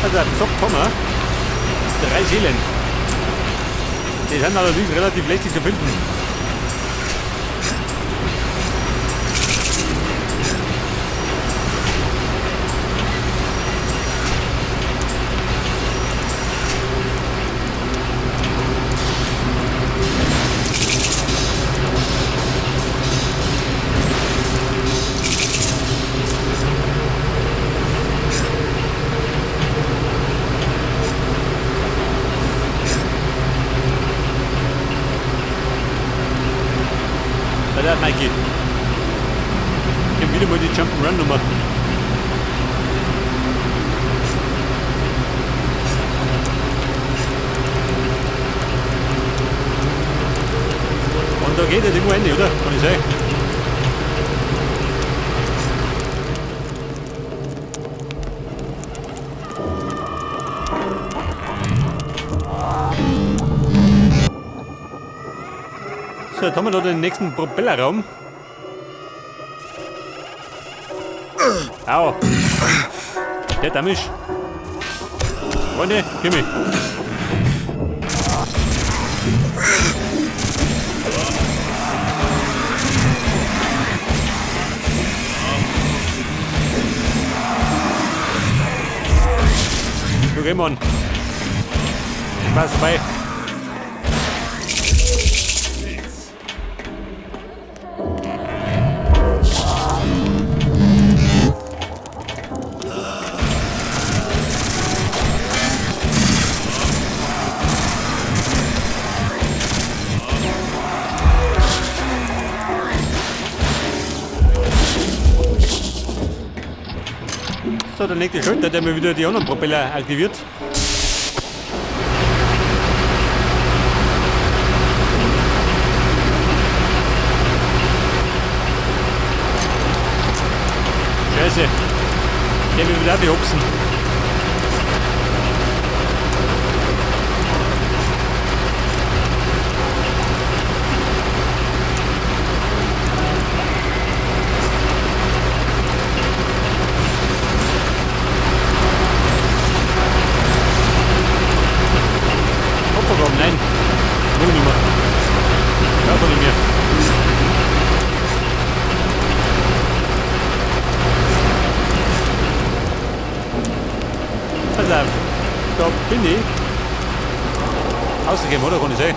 Also, gesagt haben wir 3 Seelen. Die sind allerdings relativ lästig zu finden. Mikey. Ich hab wieder mal die Jump'n'Run-Nummer. Und da geht er irgendwo hin, oder? Kann ich sagen. So, jetzt haben wir da den nächsten Propellerraum. Au! Der Damage. Freunde, gib mir. Okay, Mann. Spaß dabei. So, der nächste Schalter, der mir wieder die anderen Propeller aktiviert. Scheiße. Der will wieder auch die Hopsen. Nein, will ich nicht mehr. Ja, von mir. Pass auf, da bin ich. Ausgegeben, oder? Kann ich sehen.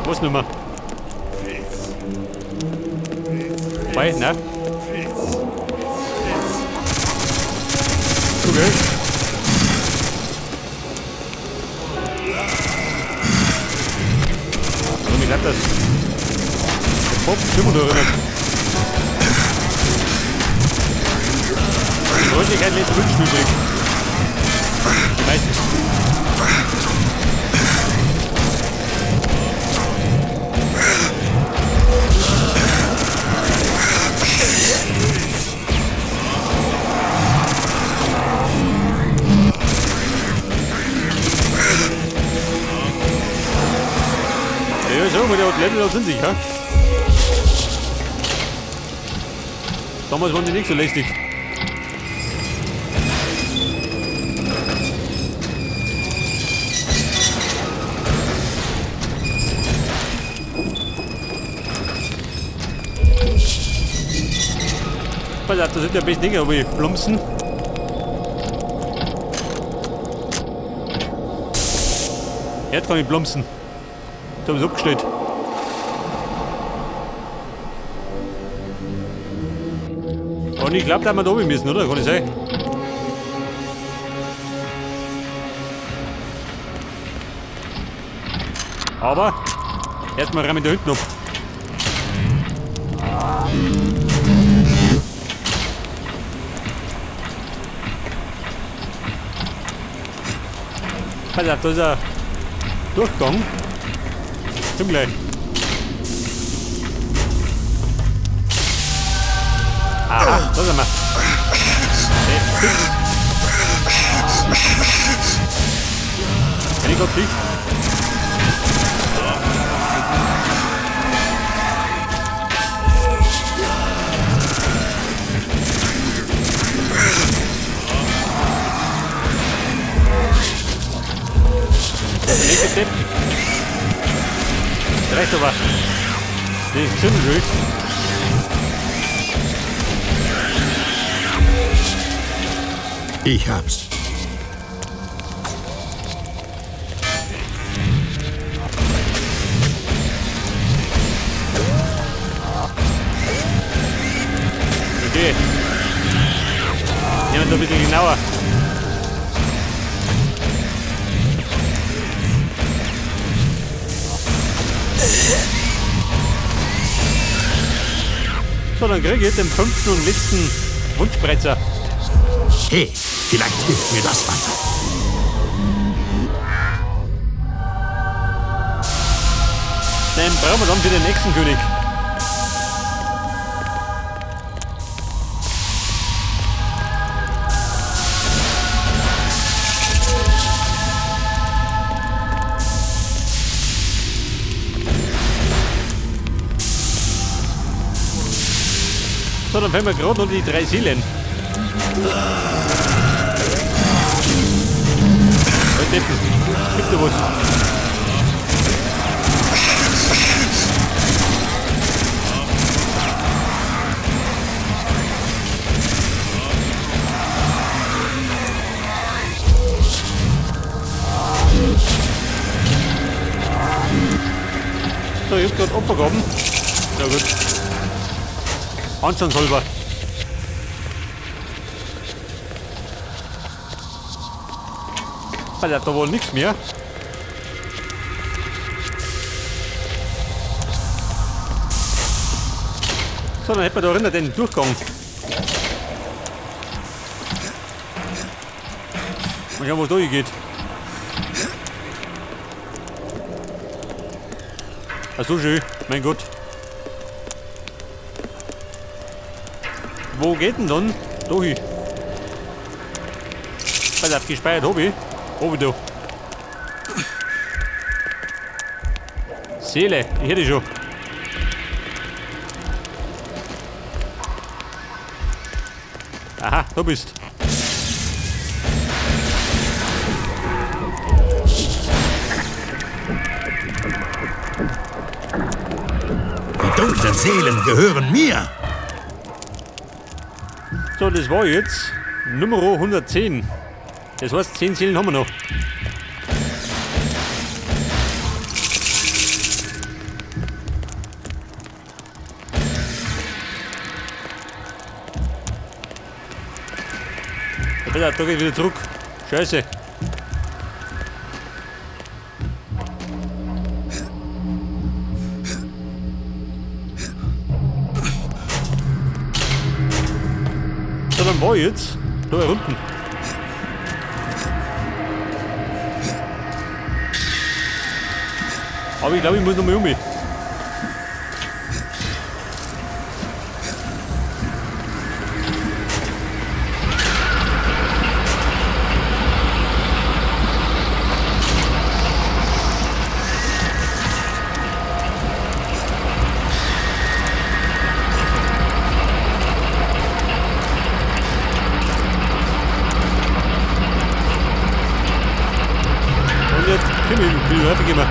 Was nicht mehr? Wobei, nein. Okay. Ich glaube, das der Pop sind wir da nicht. Die Freundlichkeit lässt wünschen übrig. Die meisten. Ja, so, mit der Level sind sich, ja? Damals waren die nicht so lästig. Pass auf, da sind ja ein bisschen Dinge, wie plumpsen. Jetzt kann ich plumpsen. Da haben sie abgestellt. Und ich glaube, da haben wir da oben müssen, oder? Kann ich sein? Aber erstmal rein mit da hinten ab. Pass auf, da ist ein Durchgang. Komm gleich. Aha, da sind wir. Fix. Bin ich grad dicht? Dicke Deppen. Das reicht aber. Das ist ziemlich schön. Ich hab's. Okay. Nehmen wir da ein bisschen genauer. So, dann kriege ich den fünften und letzten Wunschspreizer. Hey, vielleicht hilft mir das weiter. Den brauchen wir dann für den nächsten König. So, dann fehlen wir gerade noch die 3 Seelen. Halt Deppen. Gibt da was? So, ich hab grad Opfergaben. Na gut. Anstandshalber. Alter, da war nichts mehr. So, dann hätten wir da drinnen den Durchgang. Mal schauen, was da geht. Ach so schön, mein Gott. Wo geht denn dann? Da hin. Pass auf, gespeichert hab ich. Hab ich da. Seele, ich hätte schon. Aha, da bist. Die dunklen Seelen gehören mir. So, das war jetzt Nummer 110. Das heißt, 10 Seelen haben wir noch. Da geht wieder zurück. Scheiße. So, dann war ich jetzt da unten. Aber ich glaube, ich muss noch mal um mich. Und jetzt komm ich, bin ich raufgekommen.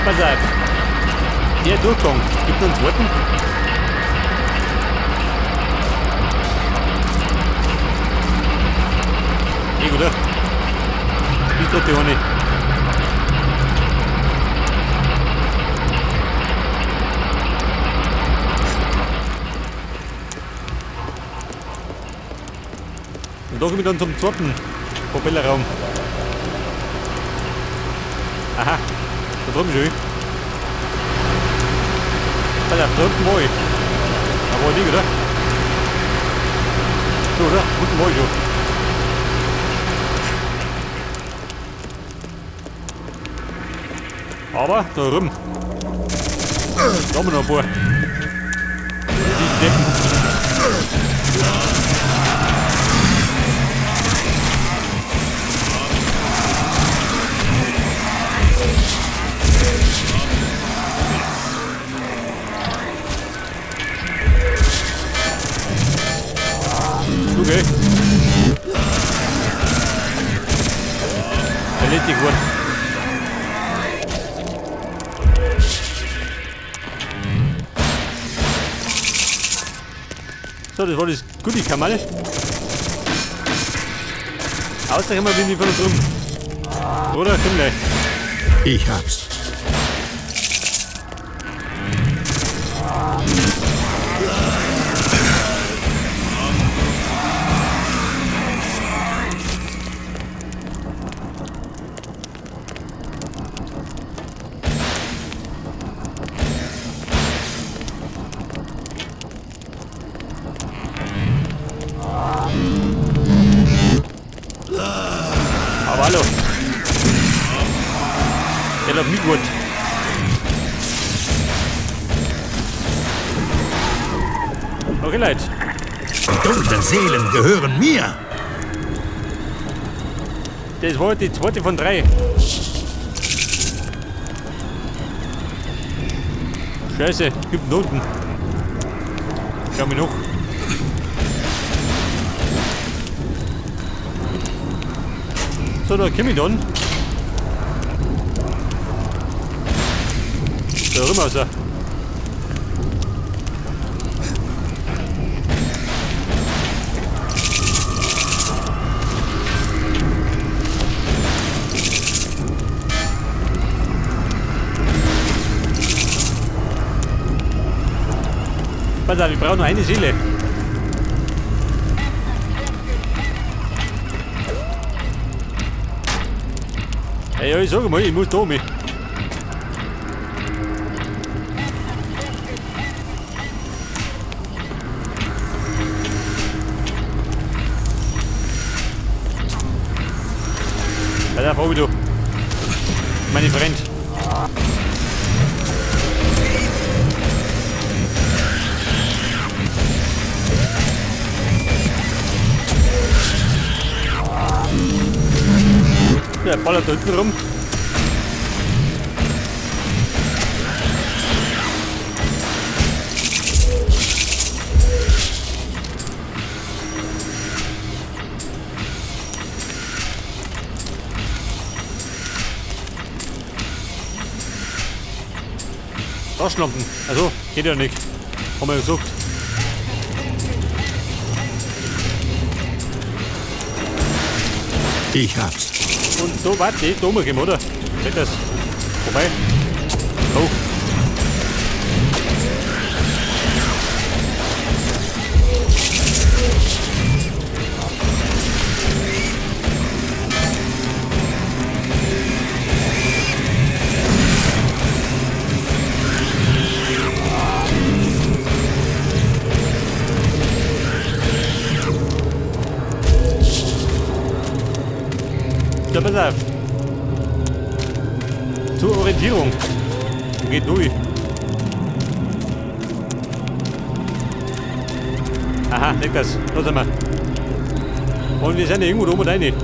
Pass auf. Der Durchgang. Gibt noch einen zweiten? Eh, oder? Ist doch die eine. Und da komme ich dann zum zweiten Propellerraum. Aha, da drüben schon. Pass auf, da unten war ich. Da war ich nicht, oder? So, oder? Unten war ich schon. Aber da drüben. Da haben wir noch ein paar. Deppen. Okay. Erledigt worden. So, das war das Goodie-Kammerl. Außer immer bin ich von da drüben. Oder? Komm gleich. Ich hab's. Aber hallo. Der hat mich gut. Okay, Leute. Die dunklen Seelen gehören mir. Das war die zweite von 3. Scheiße, gibt Noten. Schau mich noch. So, da komm ich dann. Da rüber raus. Pass auf, ich brauche noch eine Seele. Ey, ja, ich sag mal, ich muss da mit. Pass auf, du. Meine Freund. Der ballert da hinten rum. Taschenlampen. Also, geht ja nicht. Haben wir ja gesagt. Ich hab's. Und da warte ich, da umgehen, oder? Seht das? Vorbei. Oh. Ja, pass auf. Zur Orientierung. Geht durch. Aha, leg das. Da sind wir. Und wir sind ja irgendwo da oben rein.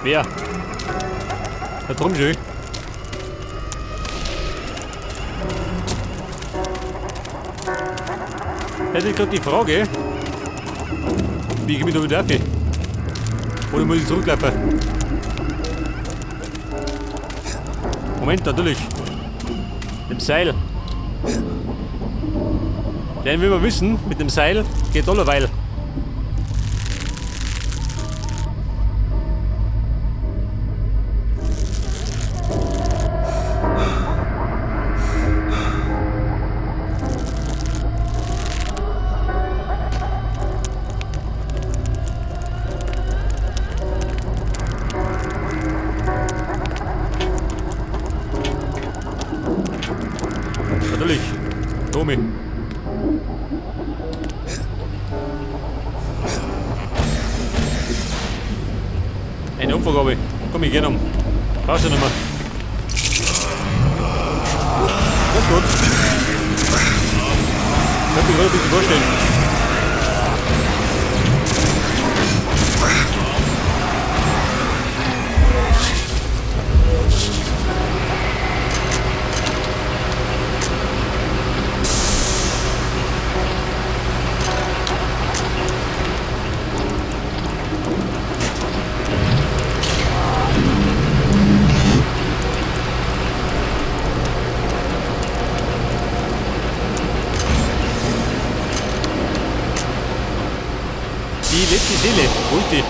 Wer? Da drum schön. Das ist gerade die Frage, wie komme ich da wieder rauf? Oder muss ich zurücklaufen? Moment, natürlich. Mit dem Seil. Denn wie wir wissen, mit dem Seil geht allerweil. Natürlich. Tommy. Eine Opfergabe. Komm, ich geh noch. Brauchst du nicht mehr. Das ist gut. Ich kann mir gerade ein bisschen vorstellen. Die letzte Seele, wo ist die?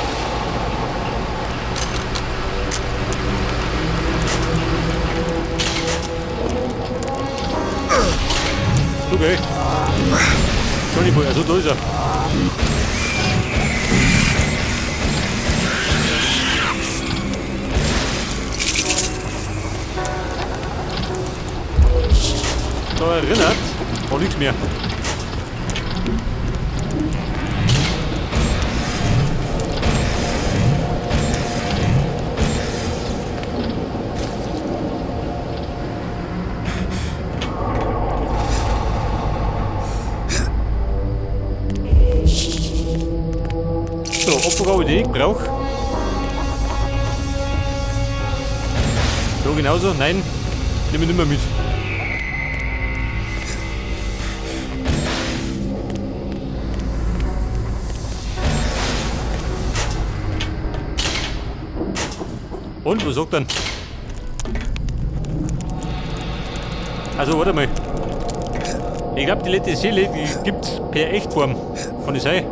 Okay. Johnny Boy, also da ist er. Da erinnert, war nichts mehr. So, Opfergabe, die ich brauche. So, genauso. Nein, nehme ich nicht mehr mit. Und, was sagt dann? Also, warte mal. Ich glaube, die letzte Seele, die gibt's per Echtform. Kann das sein?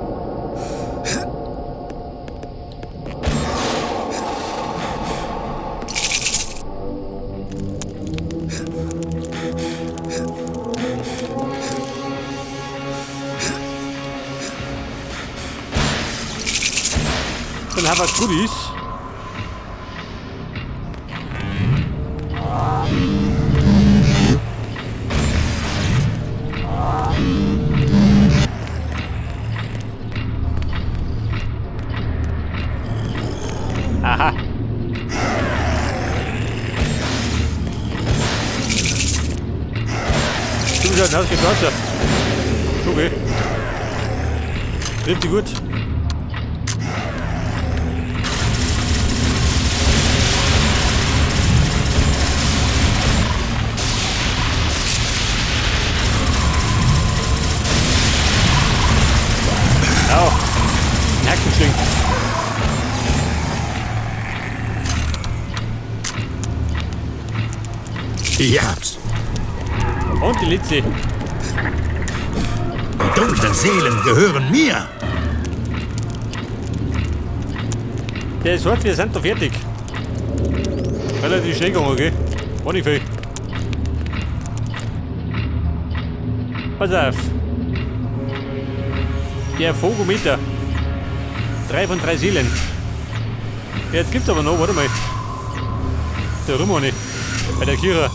Dann haben wir Goodies. Aha. Du bist halt geht Wasser. Okay. Trifft die gut. Au. Nackenschlingen. Ich hab's. Und die letzte. Die dunklen Seelen gehören mir. Der ist hart, wir sind da fertig. Relativ schnell gegangen, okay? War nicht viel. Pass auf. Der Vogometer. 3 von 3 Seelen. Ja, jetzt gibt's aber noch, warte mal. Da rum auch nicht. Bei der Kira.